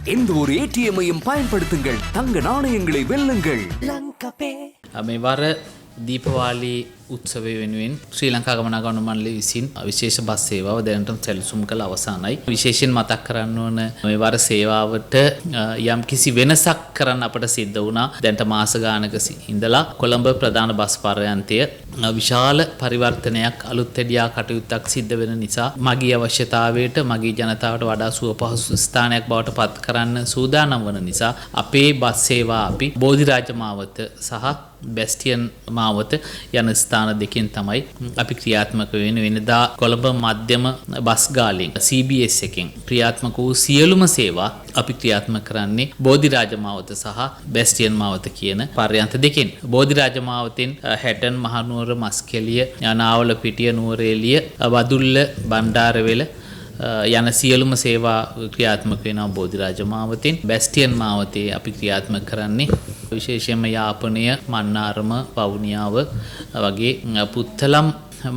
எந்த ஒரு ஏடிஎம்மையும் பயன்படுத்துங்கள், தங்க நாணயங்களை வெல்லுங்கள். මේ වර දීපවාලි උත්සවය වෙනුවෙන් ශ්‍රී ලංකා ගමනාගමන මණ්ඩලය විසින් විශේෂ බස් සේවාව දැනටම සැලසුම් කළ අවසానයි. විශේෂයෙන් මතක් කරන්න ඕන මේ වර සේවාවට යම් කිසි වෙනසක් කරන්න අපට සිද්ධ වුණා. දැනට මාස ගානක ඉඳලා කොළඹ ප්‍රධාන බස් පර්යන්තය විශාල පරිවර්තනයක්, අලුත් වැඩියා කටයුත්තක් සිද්ධ වෙන නිසා මගී අවශ්‍යතාවයට, මගී ජනතාවට වඩා සුව පහසු ස්ථානයක් බවට පත් කරන්න සූදානම් වන නිසා අපේ බස් සේවා අපි බෝධිරාජ මාවත සහ බැස්ටියන් මාවත යන ස්ථාන දෙකෙන් තමයි අපි ක්‍රියාත්මක වෙන්නේ. වෙනදා කොළඹ මධ්‍යම බස් ගාලෙන් CBS එකෙන් ක්‍රියාත්මක වූ සියලුම සේවා අපි ක්‍රියාත්මක කරන්නේ බෝධිරාජ මාවත සහ බැස්ටියන් මාවත කියන පර්යන්ත දෙකෙන්. බෝධිරාජ මාවතෙන් හැටන්, මහනුවර, මස්කෙලිය, නාවලපිටිය, නුවරඑළිය, බදුල්ල, බණ්ඩාරවෙල යන සියලුම සේවා ක්‍රියාත්මක වෙනවා බෝධිරාජ මාවතෙන්. බැස්ටියන් මාවතේ අපි ක්‍රියාත්මක කරන්නේ විශේෂයෙන්ම යාපනය, මන්නාරම, වවුනියාව වගේ පුත්තලම්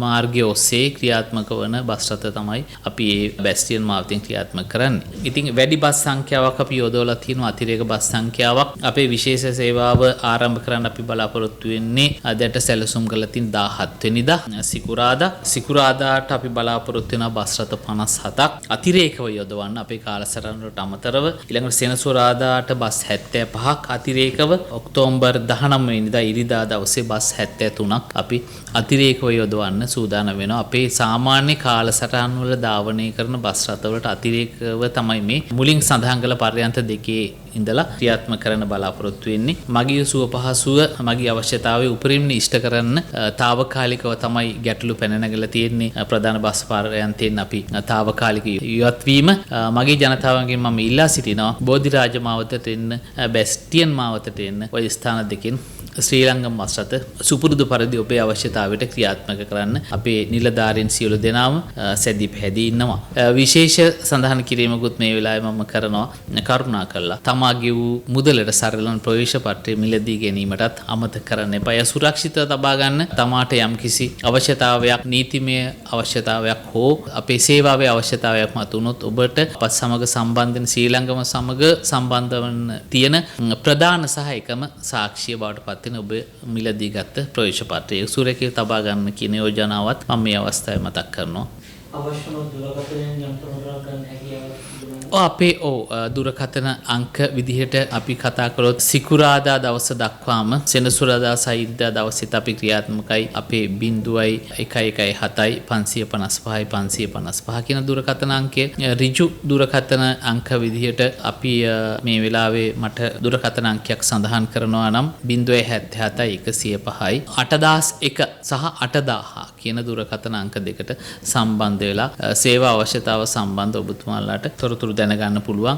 මාර්ගය ඔස්සේ ක්‍රියාත්මක වන බස් රථ තමයි අපි ඒ බැස්ටියන් මාවතෙන් ක්‍රියාත්මක කරන්නේ. ඉතින් වැඩි බස් සංඛ්‍යාවක් අපි යොදවලා තියෙනවා, අතිරේක බස් සංඛ්‍යාවක්. අපේ විශේෂ සේවාව ආරම්භ කරන්න අපි බලාපොරොත්තු වෙන්නේ දැනට සැලසුම් කරලා තියෙන 17 වෙනිදා සිකුරාදා. සිකුරාදාට අපි බලාපොරොත්තු වෙනවා බස් රථ 57ක් අතිරේකව යොදවන්න අපේ කාලසටහන වලට අමතරව. ඊළඟට සෙනසුරාදාට බස් 75ක් අතිරේකව, ඔක්තෝබර් 19 වෙනිදා ඉරිදා දවසේ බස් 73ක් අපි අතිරේකව යොදවන්න සූදානම් වෙනවා. අපේ සාමාන්‍ය කාලසටහන් වල ධාවනය කරන බස් රථ වලට අතිරේකව තමයි මේ මුලින් සඳහන් කළ පර්යන්ත දෙකේ ඉඳලා ක්‍රියාත්මක කරන්න බලාපොරොත්තු වෙන්නේ. මගී සුව පහසුව, මගී අවශ්‍යතාවය උපරිම ඉෂ්ට කරන්න තාවකාලිකව තමයි ගැටලු පැන නැගලා තියෙන්නේ. ප්‍රධාන බස් පර්යන්තයෙන් අපි තාවකාලික ඉවත් වීම මගේ ජනතාවගෙන් මම ඉල්ලා සිටිනවා බෝධිරාජ මාවතට එන්න, බැස්ටියන් මාවතට එන්න. ඔය ස්ථාන දෙකෙන් ශ්‍රී ලංකන් බස් රථ සුපුරුදු පරිදි ඔබේ අවශ්‍යතාවයට ක්‍රියාත්මක කරන්න අපේ නිලධාරීන් සියලු දෙනාම සැදී පැහැදී ඉන්නවා. විශේෂ සඳහන් කිරීමකුත් මේ වෙලාවේ මම කරනවා. කරුණා කරලා තමාගේ වූ මුදලට සරලන ප්‍රවේශ පත්‍රය මිලදී ගැනීමටත් අමතක කරන්න එපා. එය සුරක්ෂිතව තබා ගන්න. තමාට යම්කිසි අවශ්‍යතාවයක්, නීතිමය අවශ්‍යතාවයක් හෝ අපේ සේවාවේ අවශ්‍යතාවයක් මතු වුණොත් ඔබට අපත් සමග සම්බන්ධ වෙන, ශ්‍රී ලංකම සමග සම්බන්ධ වන තියෙන ප්‍රධාන සහ එකම සාක්ෂිය බවට පත් වෙන ඔබ මිලදී ගත්ත ප්‍රවේශ පත්‍රය සුරැකී තබා ගන්න කියන යෝජනාවත් මම මේ අවස්ථාවේ මතක් කරනවා. අවශ්‍ය වුණොත් දුරකථනයෙන් යම් තොරතුරක් ගන්න හැකියාවක් තිබෙනවා? අපේ ඔව්, දුරකථන අංක විදිහට අපි කතා කළොත් සිකුරාදා දවස දක්වාම, සෙනසුරාදා සහ ඉරිදා දවසෙත් අපි ක්‍රියාත්මකයි. අපේ 0.117 555 555 කියන දුරකථන අංකය. ඍජු දුරකථන අංක විදිහට අපි මේ වෙලාවේ මට දුරකථන අංකයක් සඳහන් කරනවා නම් 0.77 105යි 8001 සහ 8000 කියන දුරකථන අංක දෙකට සම්බන්ධ වෙලා සේවා අවශ්‍යතාව සම්බන්ධ ඔබතුමාලාට තොරතුරු දැනගන්න පුළුවන්.